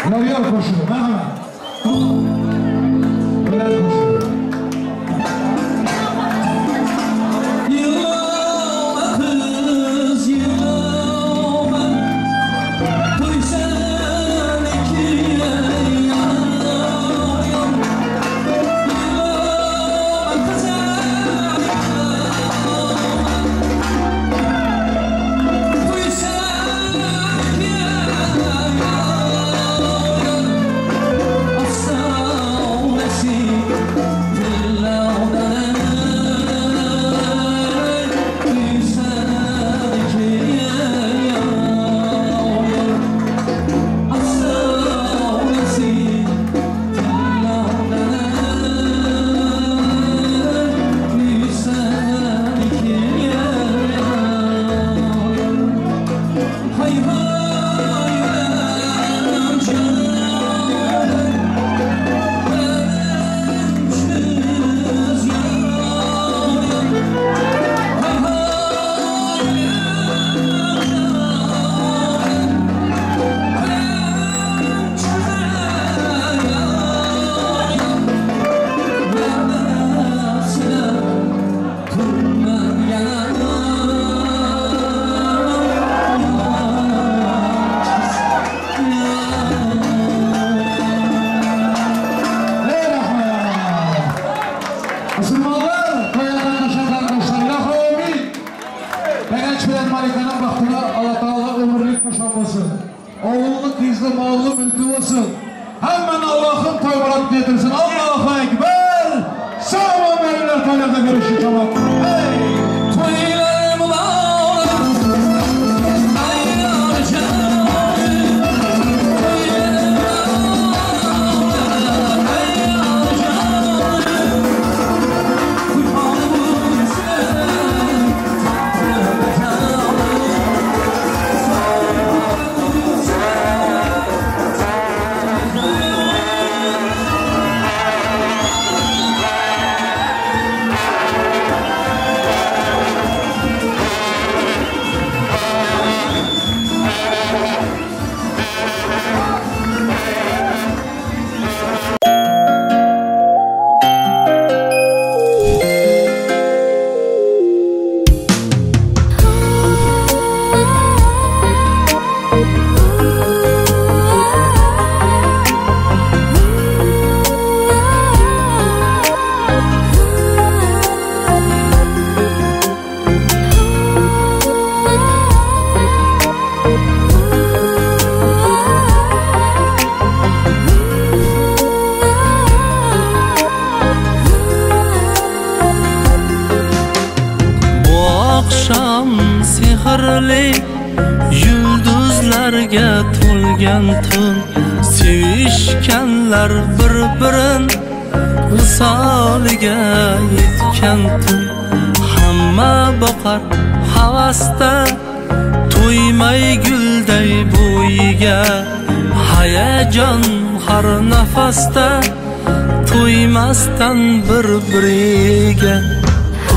Ýar-ýar goşugy, merhamet. Ýar goşugy. Ýyglama gyz, ýyglama, Toý seniki ýar-ýar. Ýyglama gyz, ýyglama, Toý seniki ýar-ýar. Afsanesi tillerden Toý seniki ýar-ýar. Afsanesi tillerden Toý seniki ýar-ýar. Haý haý ölem jana, Bensiz ýar ýar. Haý haý ölem jana, Bensiz ýar ýar. Wadasyna türkmen ýanar, Ey rahmet! Musulmanlar, toýa gatnaşan garyndaşlar, ilahi amin! Begenç bilen Malikanyň bagtyna Allatagala ömürlik hoşal bolsun! Ogully, gyzly, mally, mülkli bolsun! Hemmäni Allahym toý myradyna ýetirsin! Allahu Ekber! Sag boluň äriler toýlarda görüşinçe wagt! Hey! Toýlar mübarek, aýlar jany. Toýlar mübarek, aýlar jany. Gurban bolsun tatly jany. Bu oqshom sehrli yulduzlarga to'lgan tun. Sevishganlar bir-birin visoliga yetgan tun. Hamma boqar havasda to'ymay gulday bo'yiga. Hayajon har nafasda to'ymasdan bir-biriga.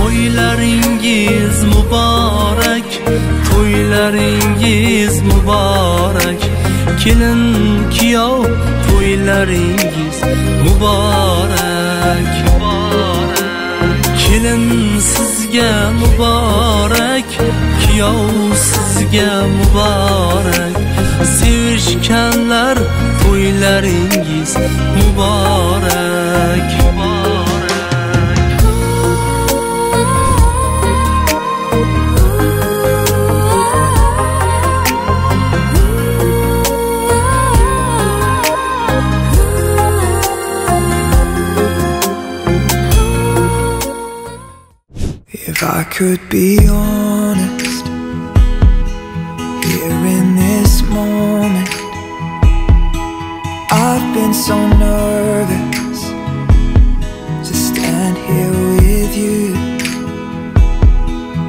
To'ylaringiz muborak, to'ylaringiz muborak. Kelin kuyov to'ylaringiz muborak. Kelin sizga muborak, kuyov sizga muborak. Sevishganlar to'ylaringiz muborak. If I could be honest, here in this moment, I've been so nervous to stand here with you.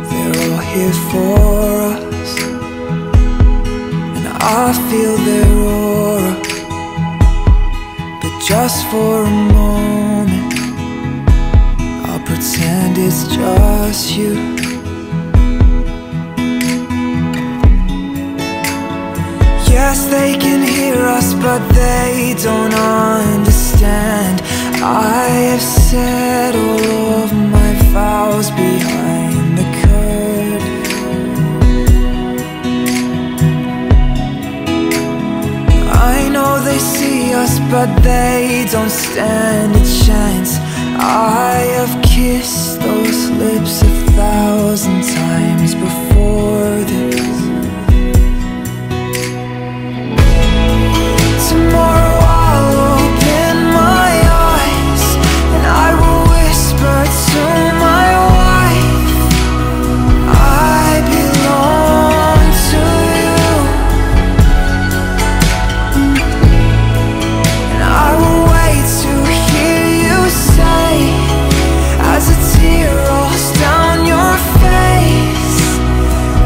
They're all here for us, and I feel their aura. But just for a moment, I'll pretend it's just you. Yeah. Yes, they can hear us, but they don't understand. I have said all of my vows behind the curtain. I know they see us, but they don't stand a chance. I have kissed those lips a 1,000 times before this. Tomorrow I'll open my eyes and I will whisper to my wife, I belong to you. And I will wait to hear you say, as a tear rolls down your face,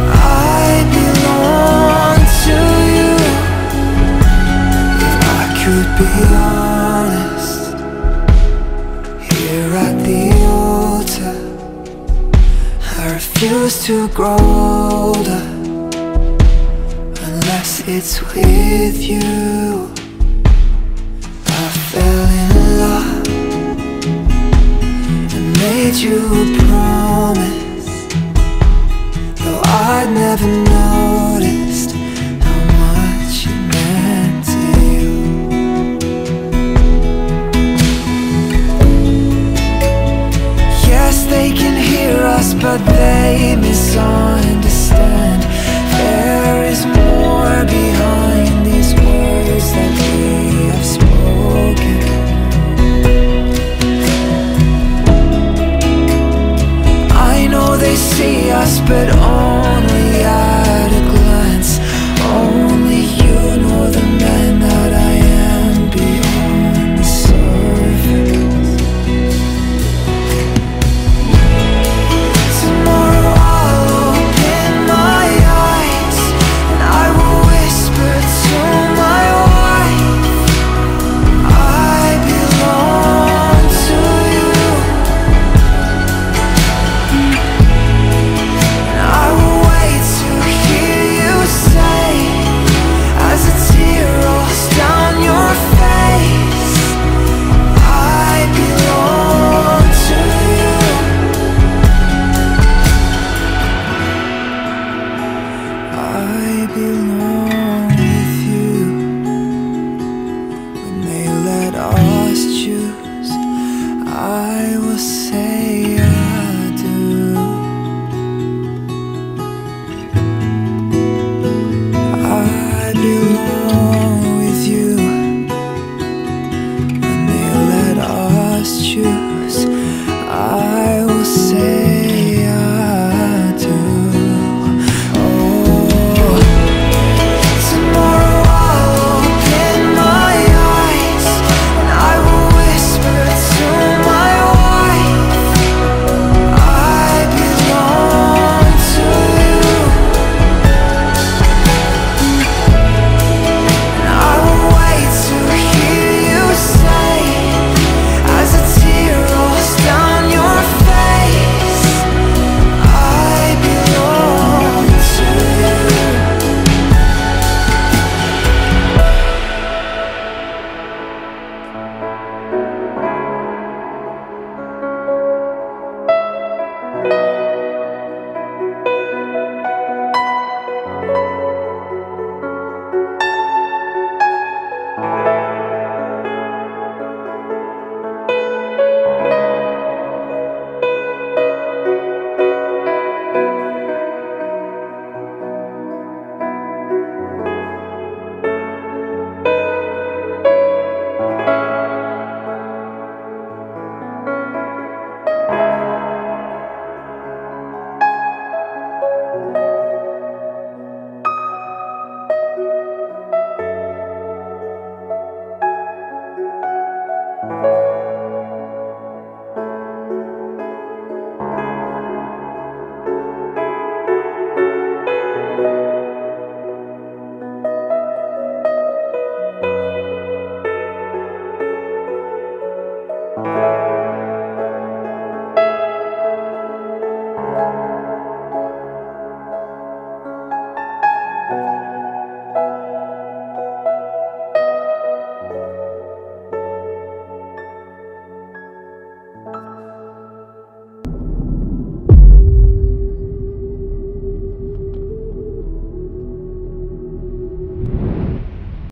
I belong to you. If I could be honest, here at the altar, I refuse to grow older unless it's with you. I fell in love and made you a promise, though I'd never noticed how much it meant to you. Yes, they can hear us, but they misunderstand.